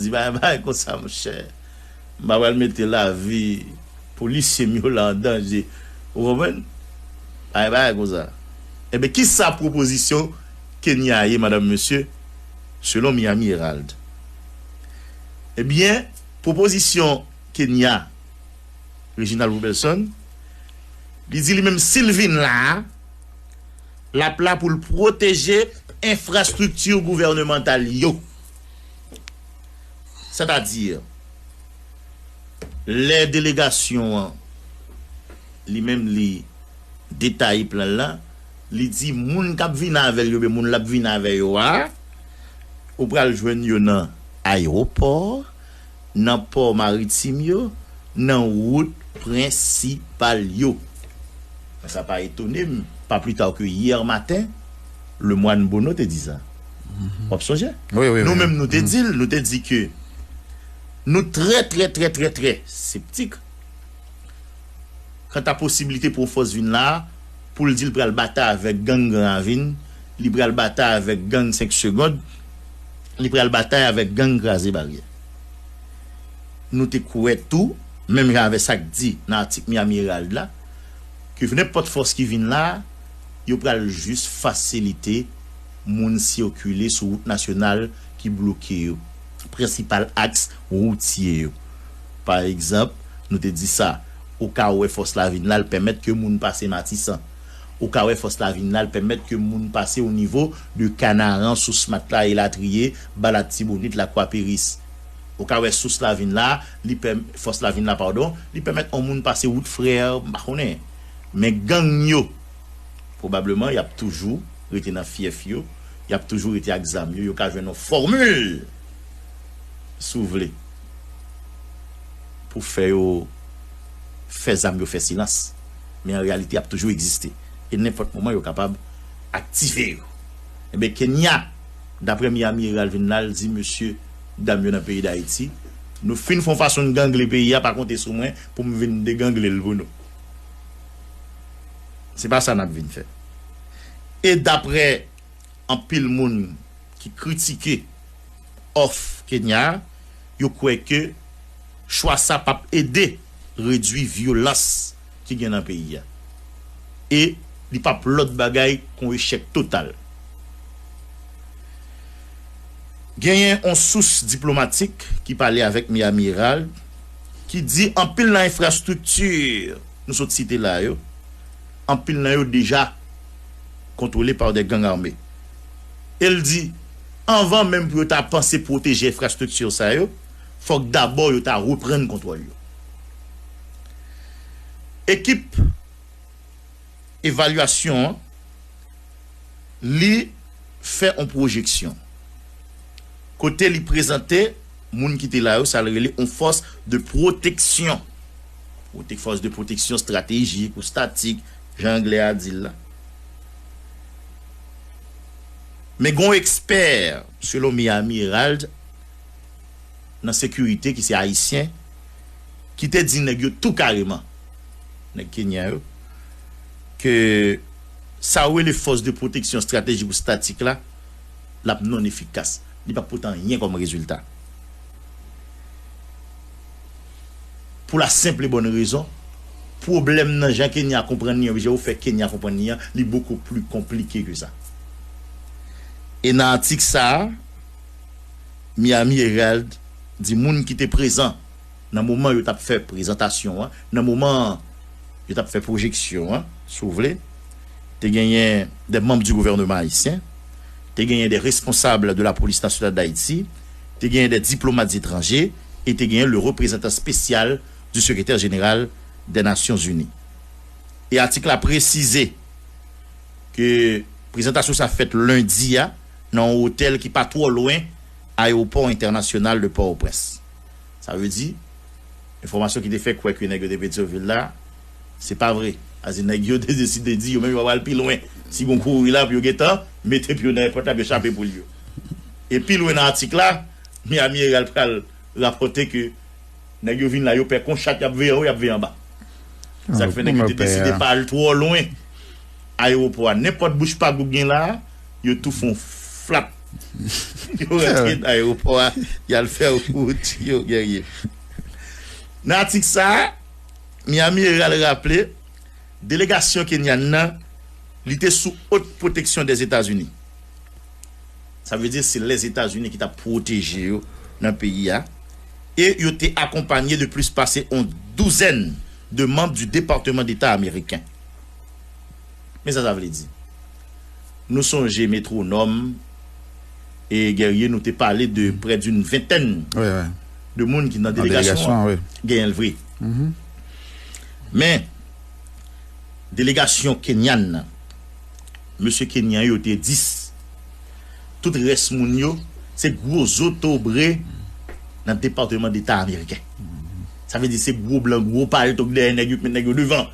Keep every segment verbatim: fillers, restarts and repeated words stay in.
di, "Bagay, bagay konsa, monchè. M pa pral mete lavi polisye m yo la an danje." Ou konprann? Bagay, bagay konsa. Ebyen, ki sa pwopozisyon Kenya ye, madanm, mesye, selon Miami Herald? Ebyen, pwopozisyon Kenya, Reginald Robertson, li di li menm si l vin la a, l ap la pou l pwoteje enfrastrikti gouvènemantal yo. Sètadi, lè delegasyon an, li menm li detaye plan l lan, li di moun k ap vin avè l yo, oubyen moun l ap vin avè yo a, ou pral jwenn yo nan ayewopò, nan pò maritim yo, nan wout prensipal yo. Sa pa etone m, pa pli ta ke yè maten, Lemoine Bono te di sa. W ap sonje? Wi, wi, Nou wi. menm, nou te di l, nou te di ke nou trè, trè, trè, trè, trè septik kanta posiblite pou yon fòs vin la, pou l di l pral batay avèk gang Gran Ravin, li pral batay avèk gang Senk Segond, li pral batay avèk gang Kraze Baryè. Nou te kwè tou, menm jan avèk sa k di nan atik Miami Herald la, ke nenpòt fòs ki vin la, yo pral jis fasilite moun sikile sou wout nasyonal ki bloke yo, prensipal aks woutye yo. Pa egzanp, nou te di sa, ou ka wè fòs la vin la, l pèmèt ke moun pase Matisan. Ou ka wè fòs la vin la, l pèmèt ke moun pase o nivo de Kanaran, Sous Matla, elatriye, Balatibonit, Lakwa Peris. Ou ka wè sous la vin la, li pèm, fòs la vin la, padon, li pèmèt yon moun pase wout Frè, m pa konnen. Men gang yo, pwobableman, y ap toujou rete nan fyèf yo, y ap toujou rete ak zam yo, yo ka jwenn yon fòmil, si w vle, pou fè yo fè zam yo fè silans. Men an reyalite, y ap toujou egziste. E nenpòt moman, yo kapab aktive yo. Ebyen, Kenya, daprè Miami Herald vin la, l di mesye, dam yo nan peyi Dayiti, nou fin fè yon fason n gangle peyi a, pa konte sou mwen pou m vin degangle l pou nou. Se pa sa n ap vin fè. E daprè anpil moun ki kritike òf Kenya a, yo kwè ke chwa sa p ap ede redui vyolans ki gen nan peyi a. E li p ap lòt bagay kon echèk total. Genyen yon sous diplomatik ki pale avèk Miami Herald ki di anpil nan enfrastrikti nou sot site la yo, anpil nan yo deja kontwole pa de gang ame. E l di, anvan menm pou yo ta panse pwoteje enfrastrikti sa yo, fòk dabò yo ta reprann kontwòl yo. Ekip evalyasyon an, li fè yon pwojeksyon kote li prezante moun ki te la yo, sa l rele yon fòs de pwoteksyon. Pwotek, fòs de pwoteksyon estratejik ou statik, jan anglè a di l la. Men gen yon ekspè, selon Miami Herald, nan sekirite ki se ayisyen, ki te di nèg yo tou kareman, nèg kenyan yo, ke sa yo rele fòs de pwoteksyon estratejik ou statik la, l ap non efikas. Li p ap pote anyen kòm rezilta. Pou la senp e bòn rezon, pwoblèm nan jan Kenya konprann li an, jan yo fè Kenya konprann li an, li bokou pli konplike ke sa. E nan atik sa a, Miami Herald di moun ki te prezan nan moman yo t ap fè prezantasyon an, nan moman yo t ap fè pwojeksyon an, si w vle, te genyen de manm di gouvènman ayisyen, te genyen de responsab de la Police Nationale d'Haïti, te genyen de diplomat etranje e te genyen le reprezantan espesyal du secrétaire général des Nations Unies. E atik la presize ke prezantasyon sa fèt lendi a nan yon otèl ki pa twò lwen Ayewopò Entènasyonal de Pòtoprens. Sa vle di, enfòmasyon ki te fè kwè ke nèg yo te Petyonvil la, se pa vre. Sa vle di, nèg yo te deside di yo menm yo pa pral pi lwen. Si gon kouri la, pou yo gentan mete pye yo nan èpòt la, pou yo chape poul yo. E pi lwen nan atik la, Miami Herald pral rapòte ke nèg yo vin la, yo pè kon chat, y ap veye anwo, y ap veye anba. Sa k fè nèg yo te deside pa al twò lwen ayewopò a. Nenpòt bouch pag ou gen la, yo tou fè yon flap Yo rantre nan ayewopò a, y al fè wout yo, Guerrier. Nan atik sa a, Miami Herald raple, delegasyon kenyan nan, li te sou haute protection des États-Unis. Sa vle di se Lèzetazini ki t ap pwoteje yo nan peyi a. E yo te akonpanye de plis pase yon douzèn de manm du Département d'État américain. Men sa sa vle di. Nou sonje metwonòm e Guerrier, nou te pale de près d'une vingtaine Wi, wi. de moun ki nan Nan delegasyon delegasyon, an. Wi. Genyen l vre. Men, delegasyon kenyan nan, mesye kenyan yo te dis. Tout rès moun yo, se gwo zotobre nan Depatman Deta ameriken. Sa vle di se gwo blan, gwo palto k dèyè nèg yo, k met nèg yo devan.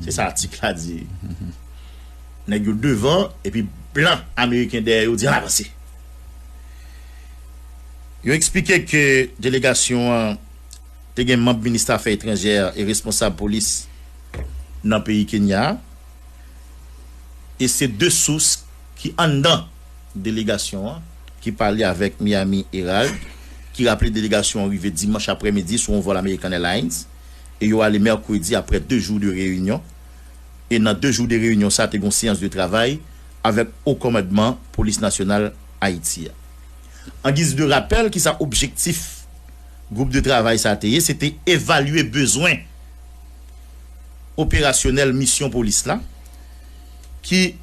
Se sa atik la di. Nèg yo devan, epi blan ameriken dèyè yo di ann avanse. Yo eksplike ke delegasyon an te gen manm minis afè etranjè e responsab polis nan peyi Kenya a. E se de sous ki anndan delegasyon an ki pale avèk Miami Herald, ki raple delegasyon an rive dimanch aprèmidi sou yon vòl American Airlines e yo ale mèkredi apre de jou de reyinyon. E nan de jou de reyinyon sa, te gen yon seyans de travay avèk o kòmandman Polis Nasyonal Ayiti a. An giz de rapèl, ki sa objektif gwoup de travay sa te ye? Se te evalye bezwen operasyonèl misyon polis la, ki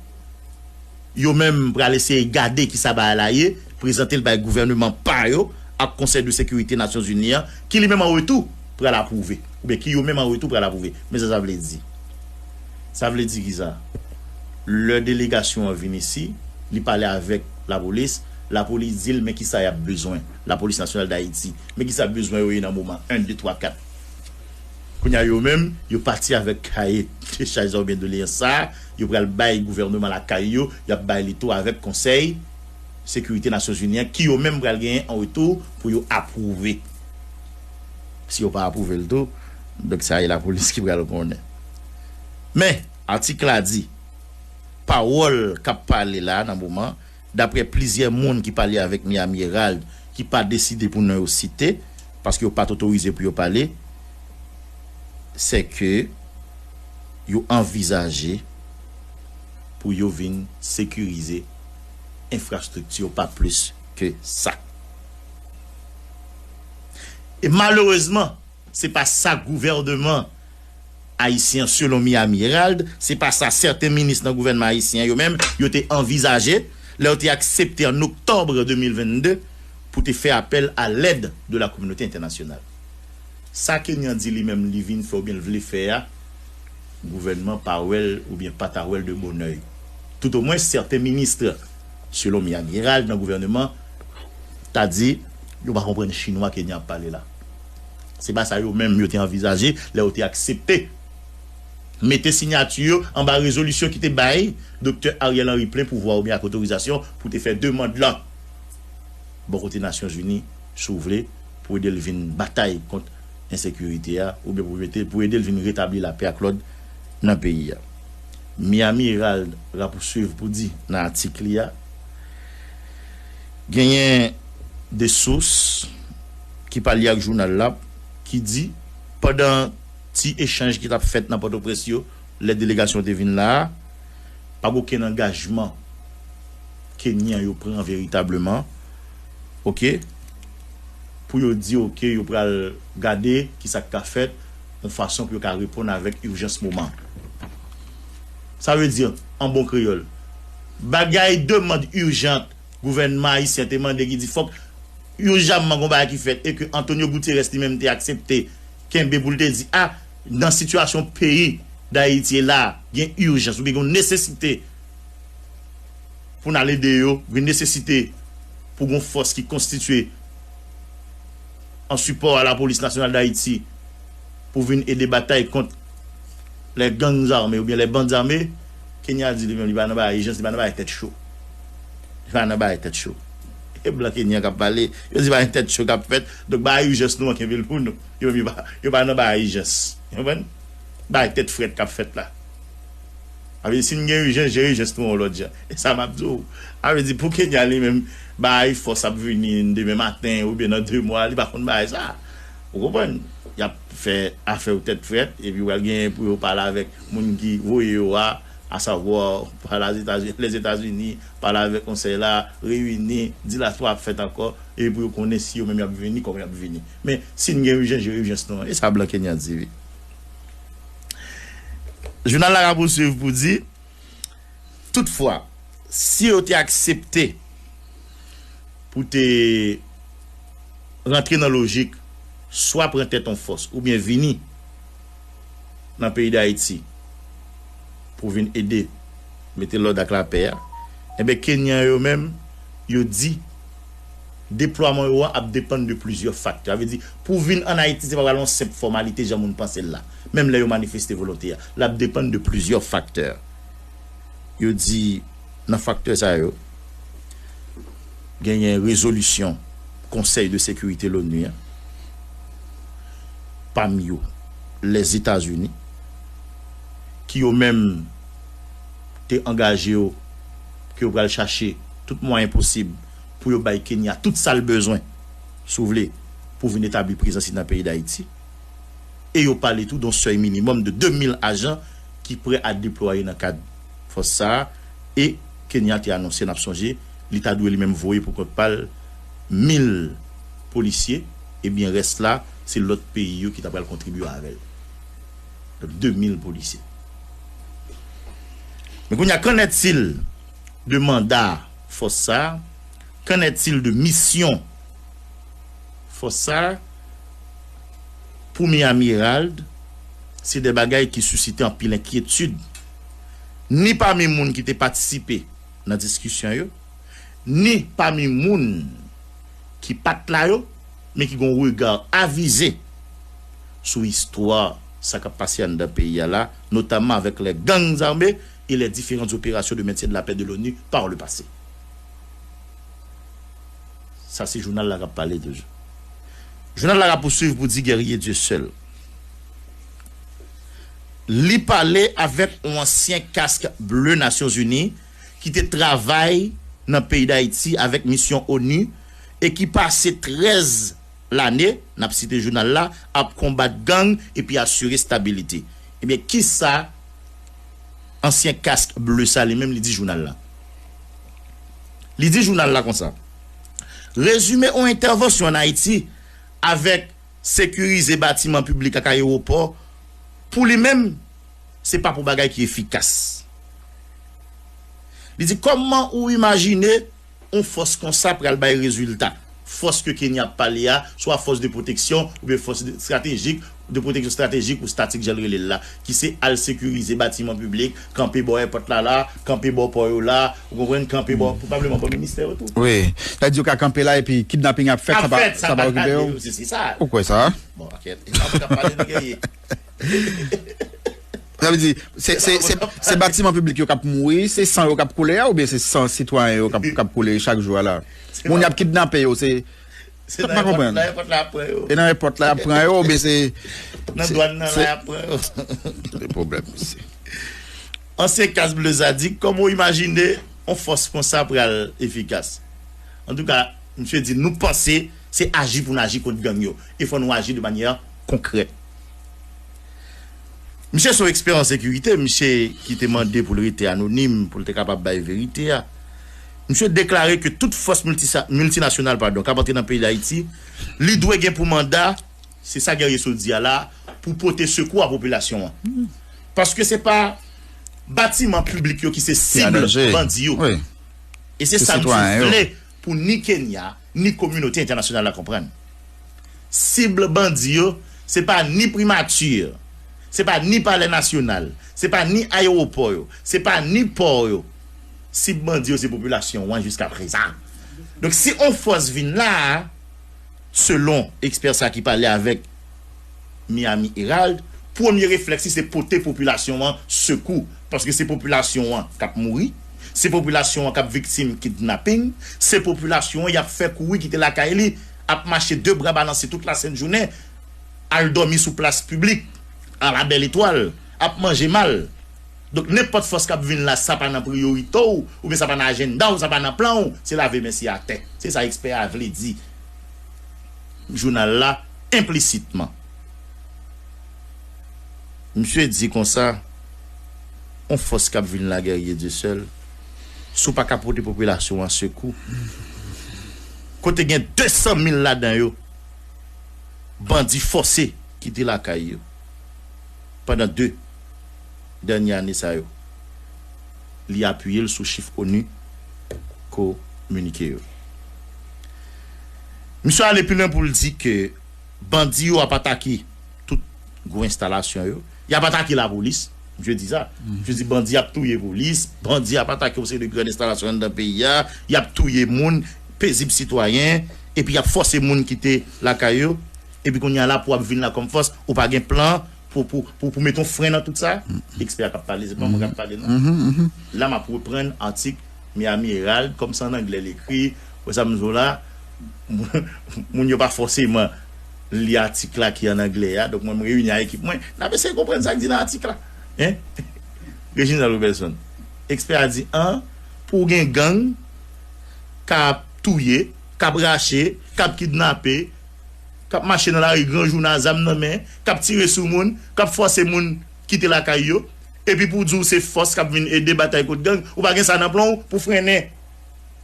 yo menm pral eseye gade ki sa bagay la ye, prezante l bay gouvènman pa yo ak Konsèy de Sekirite Nasyonzini an, ki li menm an retou pral apwouve, oubyen ki yo menm an retou pral apwouve. Men sa sa vle di. Sa vle di ki sa? Lè delegasyon an vin isi, li pale avèk lapolis, lapolis di l men ki sa y ap bezwen, Lapolis Nasyonal d Ayiti, men ki sa bezwen yo ye nan moman, en, de, twa, kat. Kounye a yo menm, yo pati avèk kaye dechaj sa oubyen doleyans sa, yo pral bay gouvènman lakay yo, y ap bay li tou avèk Konsèy Sekirite Nasyonzini an, ki yo menm pral genyen an retou pou yo apwouve. Si yo pa apwouve l tou, donk sa e lapolis ki pral konnen. Men, atik la di, pawòl k ap pale la nan moman, daprè plizyè moun ki pale avèk Miami Herald, ki pa deside pou non yo site, paske yo pa t otorize pou yo pale, se ke yo anvizaje pou yo vin sekirize enfrastrikti yo pa plis ke sa. E malerezman, se pa sa gouvènman ayisyen, selon Miami Herald, se pa sa sèten minis nan gouvènman ayisyen yo menm, yo te anvizaje lè yo te aksepte an oktòb de mil vennde pou te fè apèl a lèd de la kominote entènasyonal. Sa Kenyan di li menm li vin fè oubyen l vle fè a, gouvènman pa wè l oubyen pa ta wè l de bon èy. Toutomwen, sèten minis, selon Miami Herald, nan gouvènman, ta di yo pa konprann chinwa Kenyan ap pale la. Se pa sa yo menm yo te anvizaje lè yo te aksepte mete siyati yo anba rezolisyon ki te bay Doktè Ariel Henry plen pouvwa oubyen ak otorizasyon pou te fè demann lan bò kote Nasyonzini, si w vle, pou ede l vin batay kont ensekirite a, oubyen pou mete, pou ede l vin retabli lapè ak lòd nan peyi a. Miami Herald rapouswiv pou di nan atik li a, genyen de sous ki pale ak jounal la ki di, pandan ti echanj ki t ap fèt nan Pòtoprens yo, lè delegasyon te vin la a, pa gen okenn angajman Kenyan yo pran veritableman, oke, pou yo di, oke, yo pral gade ki sa k ka fèt, yon fason pou yo ka reponn avèk ijans moman. Sa vle di, an bon kreyòl, bagay demann ijan gouvènman ayisyen te mande ki di fòk ijamman gon bagay ki fèt e ke Antonio Guterres li menm te aksepte kenbe pou l te di, a, nan sitiyasyon peyi Dayiti ye la, gen ijans oubyen gen nesesite pou n al ede yo, gen nesesite pou gon fòs ki konstitye an sipò a Lapolis Nasyonal Dayiti pou vin ede batay kont les gangs armés oubyen les bandes armées, Kenya di li menm li pa nan bagay ijans, li pa nan bagay tèt cho. Li pa nan bagay tèt cho. E blan Kenyan k ap pale, yo di pa gen tèt cho k ap fèt, donk bagay ijans nou an kenbe l pou nou. Yo menm yo pa, yo pa nan bagay ijans. Ou konprann? Bagay tèt frèt k ap fèt la. Sa vle di, si n gen ijans, jere ijans nou yon lòt jan. E sa m ap di w. Sa vle di, pou Kenya li menm, bay fòs ap vini demen maten oubyen nan de mwa, li pa konn bagay sa. Ou konprann? Y ap fè afè yo tèt frèt, epi pral genyen pou yo pale avèk moun ki voye yo a, asavwa pa Lèzetazini, Lèzetazini, pale avèk konsèy la, reyini, dilasyasyon ap fèt ankò, epi pou yo konnen si yo menm y ap vini, kòman y ap vini. Men, si n gen ijans, jere ijans nou an. E sa blan Kenya di, wi. Jounal la ka pousuiv pou di, toutfwa, si yo te aksepte pou te rantre nan lojik, swa pran tèt yon fòs, oubyen vini nan peyi Dayiti pou vin ede mete lòd ak lapè a, enben, Kenyan yo menm, yo di deplwaman yo a ap depann de plizyè faktè. Sa vle di, pou vin ann Ayiti, se pa pral yon senp fòmalite jan moun panse l la. Menm lè yo manifeste volonte a, l ap depann de plizyè faktè. Yo di, nan faktè sa yo, genyen rezolisyon Konsèy de Sekirite Loni an, pami yo Lèzetazini, ki yo menm te angaje yo ke yo pral chache tout mwayen posib pou yo bay Kenya tout sa l bezwen, si w vle, pou vin etabli prezans li nan peyi Dayiti. E yo pale tou d on sèy minimòm de de mil ajan ki prè a deplwaye nan kad fòs sa a. E Kenya te anonse, n ap sonje, li ta dwe li menm voye pou kont pa l mil polisye, ebyen rès la, se lòt peyi yo ki ta pral kontribye avè l. Donk, de mil polisye. Men kounye a, qu'en est-il de manda fòs sa a? Qu'en est-il de misyon fòs sa a? Pou Miami Herald, se de bagay ki sisite anpil enkyetid, ni pami moun ki te patisipe nan diskisyon yo, ni pami moun ki pa t la yo, men ki gen yon rega avize sou istwa sa k ap pase anndan peyi a la, notamman avec les gangs armés et les différentes opérations de maintien de la paix de l'ONU par le passé. Sa se jounal la k ap pale toujou. Jounal la ka pousuiv pou di Guerrier Dieuseul. Li pale avèk yon ansyen kask ble Nasyonzini ki te travay nan peyi Dayiti avèk misyon ONU e ki pase trèz lane, n ap site jounal la, ap konbat gang epi asire stabilite. Ebyen, kisa ansyen kask ble sa li menm li di jounal la? Li di jounal la konsa, rezime yon entèvansyon ann Ayiti avèk sekirize batiman piblik ak ayewopò, pou li menm, se pa pou bagay ki efikas. Li di, kòman ou imajine yon fòs konsa pral bay rezilta? Fòs ke Kenya ap pale a, swa fòs de pwoteksyon oubyen fòs de, estratejik, de pwoteksyon estratejik ou statik, jan l rele l la, ki se al sekirize batiman piblik, kanpe bò èpòt la la, kanpe bò pò yo la, ou konprann, kanpe bò, pwobableman bò ministè yo tou. Wi, sa di yo ka kanpe la epi kidnaping ap fèt, sa pa, sa pa okipe yo. Se, se sa. Ou kwè sa? Bon, ok. E pa mwen k ap pale, nou genyen. Sa vle di, se, se, se, se batiman piblik yo k ap mouri, se san yo k ap koule a, oubyen se san sitwayen yo k ap, k ap koule chak jou a la? Moun y ap kidnape yo, se, se nan èpòt la, èpòt la ap pran yo. E nan èpòt la y ap pran yo, oubyen se nan dwàn nan la y ap pran yo. Se pwoblèm, mesye. Ansyen kask ble sa di, kòman w imajine yon fòs konsa pral efikas? Antouka, misye di, nou panse se aji pou n aji kont gang yo. E fò nou aji de manyè konkrèt. Misye se yon ekspè an sekirite, misye ki te mande pou l rete anonim, pou l te kapab bay verite a. Misye deklare ke tout fòs miltisa-, miltinasyonal, padon, k ap antre nan peyi Dayiti, li dwe gen pou manda, se sa Guerrier Soul di a la, pou pote sekou a popilasyon an. Paske se pa batiman piblik yo ki se sib bandi yo. E se sa misye vle pou ni Kenya, ni kominote entènasyonal la konprann. Sib bandi yo, se pa ni primati, se pa ni palè nasyonal, se pa ni ayewopò yo, se pa ni pò yo. Sib bandi yo, se popilasyon an jiska prezan. Donk, si on fòs vin la a, selon ekspè sa ki pale avèk Miami Herald, premye reflèks li se pote popilasyon an sekou, paske se popilasyon an k ap mouri, se popilasyon an k ap viktim kidnaping, se popilasyon an y ap fè kouri kite lakay li, ap mache de bra balanse tout lasent jounen, al dòmi sou plas piblik, a la bèl etwal, ap manje mal. Donk, nenpòt fòs k ap vin la, sa pa nan priyorite w, oubyen sa pa nan ajanda w, sa pa nan plan w, se lave men si atè. Se sa ekspè a vle di jounal la, enplisitman. Misye di konsa, yon fòs k ap vin la, Guerrier Dieuseul, si w pa ka pote popilasyon an sekou, kote gen de san mil ladan yo, bandi fòse kite lakay yo pandan de dènye ane sa yo. Li apiye l sou chif ONU kominike yo. Misye ale pi lwen pou l di ke bandi yo ap atake tout gwo enstalasyon yo. Y ap atake lapolis. Misye di sa. Misye di bandi ap touye polis, bandi ap atake yon seri de grenn enstalasyon anndan peyi a, y ap touye moun, pezib sitwayen, epi y ap fòse moun kite lakay yo. Epi kounye a la pou w ap vin la kòm fòs, ou pa gen plan pou, pou, pou, pou mete yon fren nan tout sa? Ekspè a k ap pale, se pa mwen k ap pale, non. La, m ap reprann atik Miami Herald, kòm se an anglè l ekri, wè sa m di w la, moun yo pa fòseman li atik la ki an anglè a, donk mwen, m reyini a ekip mwen, n ap eseye konprann sa k di nan atik la. Hein? Reginald Robertson. Ekspè a di, an, pou w gen gang k ap touye, k ap rache, k ap kidnape, k ap mache nan lari gran jou nan zam nan men, k ap tire sou moun, k ap fòse moun kite lakay yo, epi pou w di w se fòs k ap vin ede batay kont gang, ou pa gen sa nan plan w pou frennen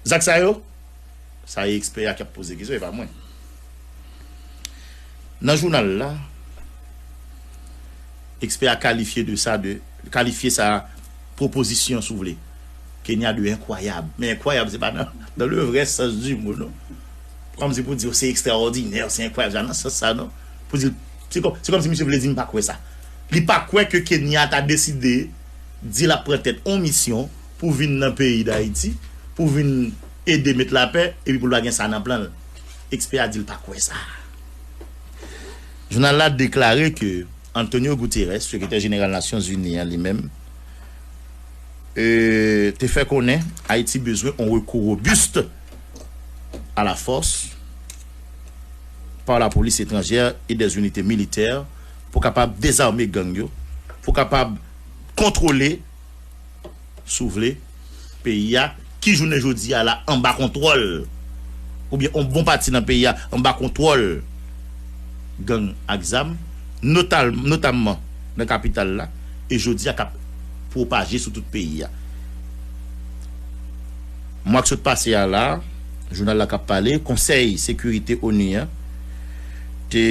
zak sa yo? Sa e ekspè a k ap poze kesyon, e pa mwen. Nan jounal la, ekspè a kalifye de sa, de, kalifye sa pwopozisyon, si w vle, Kenya de enkwayab. Men enkwayab, se pa nan, dans le vrai sens du mot, non. Kòmsi pou di, se ekstraòdinè, se enkwayab, se pa nan sans sa, non. Pou di, se kòm, se kòmsi misye vle di, m pa kwè sa. Li pa kwè ke Kenya ta deside di l ap pran tèt yon misyon pou vin nan peyi Dayiti, pou vin ede met lapè, epi pou l pa gen sa nan plan l. Ekspè a di l pa kwè sa. Jounal la deklare ke Antonio Guterres, sekretè jeneral Nasyonzini an, li menm, e, te fè konnen Ayiti bezwen yon rekou robust à la force par la police étrangère et des unités militaires pou kapab dezame gang yo, pou kapab kontwole, si w vle, peyi a, ki jounen jodi a la anba kontwòl, oubyen yon bon pati nan peyi a anba kontwòl gang ak zam, notal-, notamman nan kapital la, e jodi a k ap pwopaje sou tout peyi a. Mwa k sot pase a la, jounal la k ap pale, Konsèy Sekirite ONU an te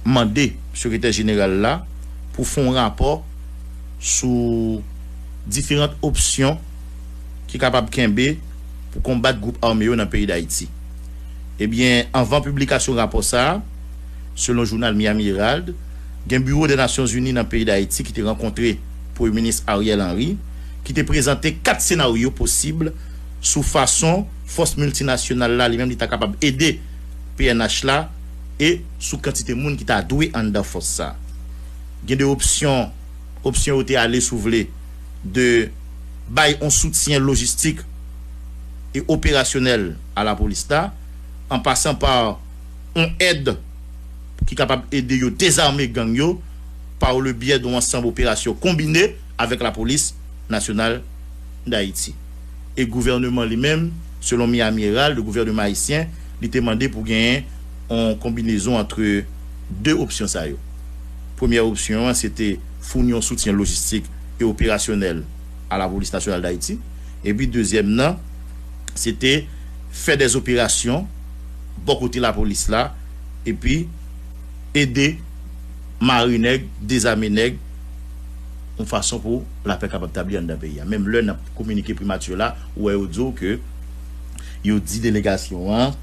mande Sekretè Jeneral la pou fè yon rapò sou diferan opsyon ki kapab kenbe pou konbat gwoup ame yo nan peyi Dayiti. Ebyen, anvan piblikasyon rapò sa a, selon jounal Miami Herald, gen biwo dè Nasyonzini nan peyi Dayiti ki te rankontre Premye Minis Ariel Henry, ki te prezante kat senaryo posib sou fason fòs miltinasyonal la, li menm, li ta kapab ede P N H la, e sou kantite moun ki ta dwe anndan fòs sa. Gen de opsyon, opsyon yo te ale, si w vle, de bay yon soutyen lojistik e operasyonèl a lapolis la, an pasan pa yon èd ki kapab ede yo dezame gang yo pa le byè de yon ansanm operasyon konbine avèk Lapolis Nasyonal Dayiti. E gouvènman li menm, selon Miami Herald, le gouvènman ayisyen, li te mande pou genyen yon konbinezon ant de opsyon sa yo. Premyè opsyon an, se te founi yon soutyen lojistik e operasyonèl a Lapolis Nasyonal Dayiti. Epi dezyèm nan, se te fè dè operasyon bò kote lapolis la, epi ede mare nèg, dezame nèg, yon fason pou lapè kapab tabli anndan peyi a. Menm lè n ap kominike primati la, ou wè yo di w ke yo di delegasyon an,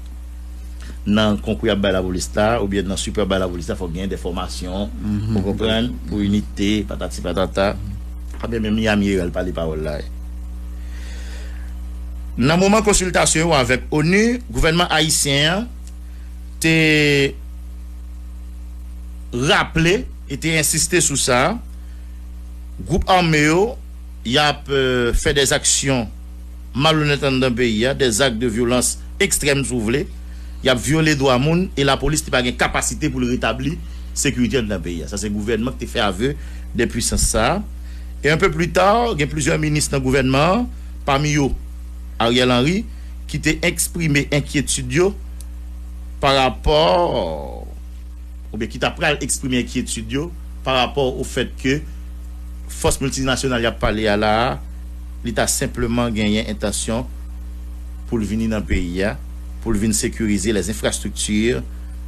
nan konkou y ap bay lapolis la, oubyen nan sipò y ap bay lapolis la, fòk genyen de fòmasyon, ou konprann, pou inite, patati patata. Ebyen, menm Miami Herald pale pawòl la. Nan moman konsiltasyon yo avèk ONU, gouvènman ayisyen an te raple e te ensiste sou sa, gwoup ame yo, y ap, euh, fè dè aksyon malonèt anndan peyi a, dè zak de vyolans ekstrèm, si w vle. Y ap vyole dwa moun e lapolis li pa gen kapasite pou l retabli sekirite anndan peyi a. Sa se gouvènman ki te fè avè dè pwisans sa a. E un peu plus tard, gen plizyè minis nan gouvènman an, pami yo Ariel Henry, ki te eksprime enkyetid yo pa rapò, oubyen ki ta pral eksprime enkyetid yo pa rapò o fèt ke fòs miltinasyonal y ap pale a la a, li ta senpleman genyen entansyon pou l vini nan peyi a, pou l vin sekirize lèzenfrastrikti,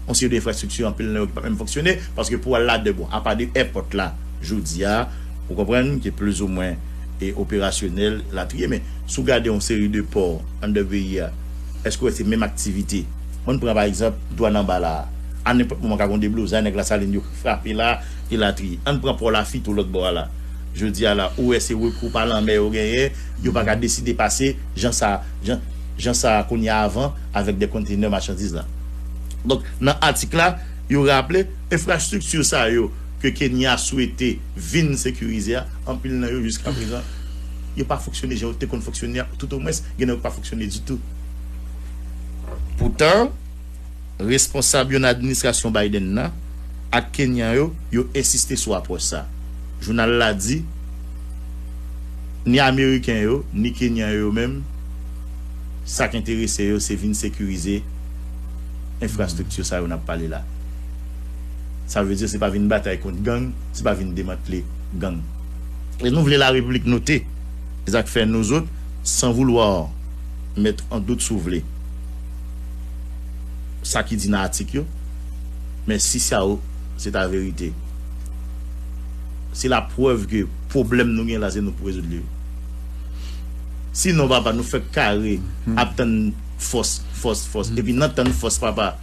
yon seri de enfrastrikti, anpil nan yo ki pa menm fonksyone, paske pou al ladan, bon, apa de èpòt la, jodi a, ou konprann, ki plizoumwen e operasyonèl, latriye, men si w gade yon seri de pò anndan peyi a, èske w wè se menm aktivite? Ann pran, pa egzanp, Dwàn Anba la a. A nenpòt moman, ka gen yon deblozay, nèg Lasalin yo frape la, elatriye. Ann pran pò Lafito lòt bò a la. Jodi a la, ou wè se rekou pa lanmè yo genyen, yo pa ka deside pase jan sa, jan, jan sa kounye a avan avèk de kontenè machandiz la. Donk, nan atik la, yo raple enfrastrikti sa yo ke Kenya swete vin sekirize a, anpil nan yo jiska prezan, yo pa fonksyone jan yo te konn fonksyone a, toutomwens, gen nan yo ki pa fonksyone ditou. Poutan, responsab yo nan administrasyon Biden nan ak Kenyan yo, yo ensiste sou apwòch sa. Jounal la di, ni Ameriken yo, ni Kenyan yo menm, sa k enterese yo, se vin sekirize enfrastrikti sa yo n ap pale la. Sa vle di, se pa vin batay kont gang, se pa vin demantle gang. E nou vle Larepiblik note, e sa k fè nou zòt, san voulwa mèt an dout, si w vle, sa ki di nan atik yo, men si sa yo se ta verite, se laprèv ke pwoblèm nou gen la, se nou pou rezoud li. Sinon, papa, nou fèk kare ap tann fòs, fòs, fòs. Epi nan tann fòs, papa,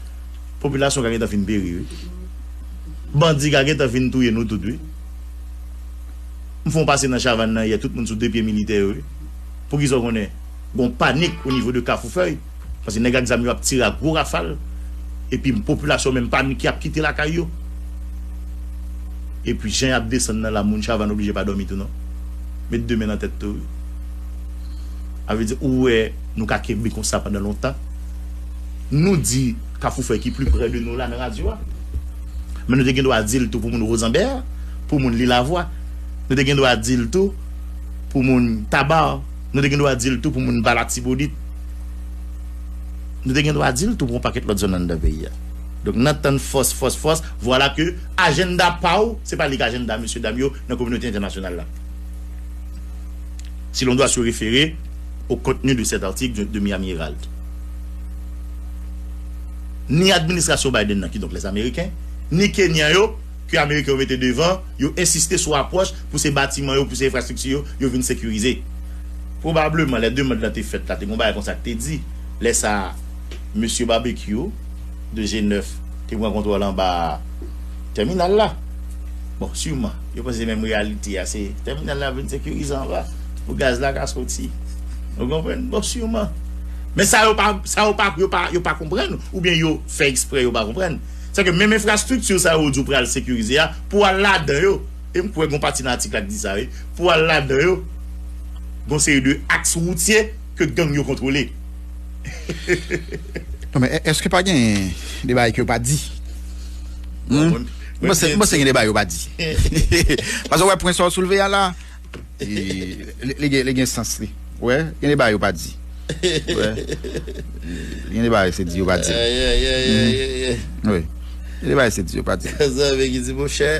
popilasyon ka gentan fin peri, wi. Bandi ka gentan fin touye nou tout, wi. M fè yon pase nan Chavàn nan yè, tout moun sou de pye militè yo, wi. Poukisa w konnen? Gon panik o nivo de Kafou Fèy. Paske nèg ak zam yo ap tire a gwo rafal. Epi popilasyon menm panike, ap kite lakay yo. Epi jan y ap desann nan la, moun Chavàn oblije pa dòmi tou non. Met de men nan tèt tou, wi. Sa vle di, ou wè, nou ka kenbe konsa pandan lontan. Nou di Kafou Fèy ki pli pre de nou la nan radyo a. Men nou te gen dwa di l tou pou moun Wozanbè, pou moun Lilavwa. Nou te gen dwa di l tou pou moun Taba. Nou te gen dwa di l tou pou moun Ba Latibonit. Nou te gen dwa di l tou pou yon pakèt lòt zòn anndan peyi a. Donk, n ap tann fòs, fòs, fòs. Vwala ke ajanda pa w, se pa li k ajanda mesye dam yo nan kominote entènasyonal la. Si l'on doit se référer au contenu de cet article de, de Miami Herald. Ni administrasyon Biden nan, kidonk lèzameriken, ni Kenyan yo, ke Ameriken yo mete devan, yo ensiste sou apwòch pou se batiman yo, pou se enfrastrikti yo, yo vin sekirize. Pwobableman, lè demann lan te fèt la, te gen yon bagay konsa ki te di. Lè sa a, mesye Barbecue de G nèf te pran kontwòl anba tèminal la. Bon, siman, yo panse se menm reyalite a, se tèminal la vin sekirize anba pou gaz la ka soti. Ou konprann? Bon, siman. Men sa yo pa, sa yo pa, yo pa, yo pa konprann, oubyen yo fè eksprè yo pa konprann. Se ke menm enfrastrikti sa yo di w pral sekirize a, pou al ladan yo, e m kwè gon pati nan atik la k di sa, wi, pou al ladan yo, gon seri de aks woutye ke gang yo kontwole. Non, men è- èske pa gen de bagay ke yo pa di? Hmm? Mwen panse mwen panse gen de bagay yo pa di. Paske w wè pwen sa w soulve a la, e, li, li gen, li gen sans li. Ou wè, gen de bagay yo pa di. Ou wè. Gen de bagay se di yo pa di. Wi. Gen de bagay se di yo pa di. Zanmi ki di, monchè,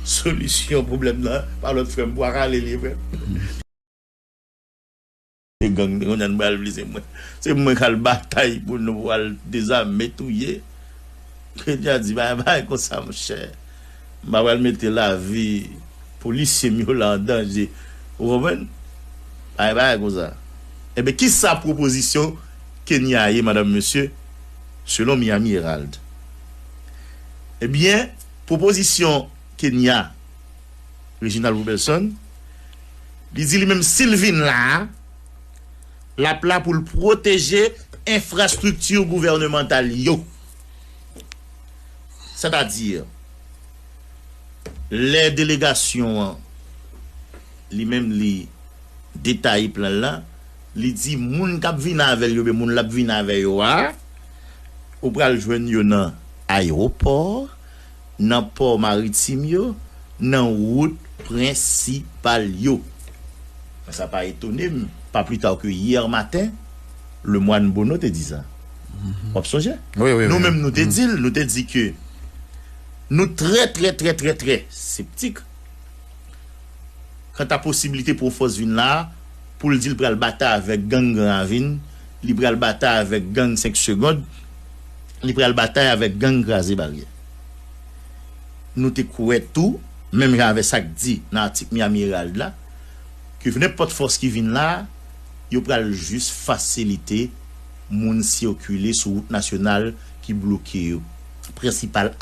solisyon pwoblèm nan, pa lòt frè m, bwa kale li, frè m. Se gang, kounye a n pral vle se mwen. Se mwen k al batay pou nou, pou al dezame, touye. Kenya di, pa gen bagay konsa, monchè. M pa pral mete lavi polisye m yo la an danje. Ou konprann? Pa gen bagay konsa. Ebyen, kisa pwopozisyon Kenya ye, madanm, mesye, selon Miami Herald? Ebyen, pwopozisyon Kenya, Reginald Robertson, li di li menm si l vin la a, l ap la pou l pwoteje enfrastrikti gouvènemantal yo. Sètadi, lè delegasyon an, li menm li detaye plan l la, li di moun k ap vin avè l yo, oubyen moun l ap vin avè yo a, ou pral jwenn yo nan ayewopò, nan pò maritim yo, nan wout prensipal yo. Men sa pa etone m, pa pli ta ke yè maten, Lemoine Bono te di sa. W ap sonje? Wi, wi, Nou wi. menm nou te di l, nou te di ke nou trè, trè, trè, trè, trè septik kanta posiblite pou yon fòs vin la, pou l di l pral batay avèk gang Gran Ravin, li pral batay avèk gang Senk Segond, li pral batay avèk gang Kraze Baryè. Nou te kwè tou, menm jan avèk sa k di nan atik Miami Herald la, ke nenpòt fòs ki vin la, yo pral jis fasilite moun sikile sou wout nasyonal ki bloke yo. Prensipal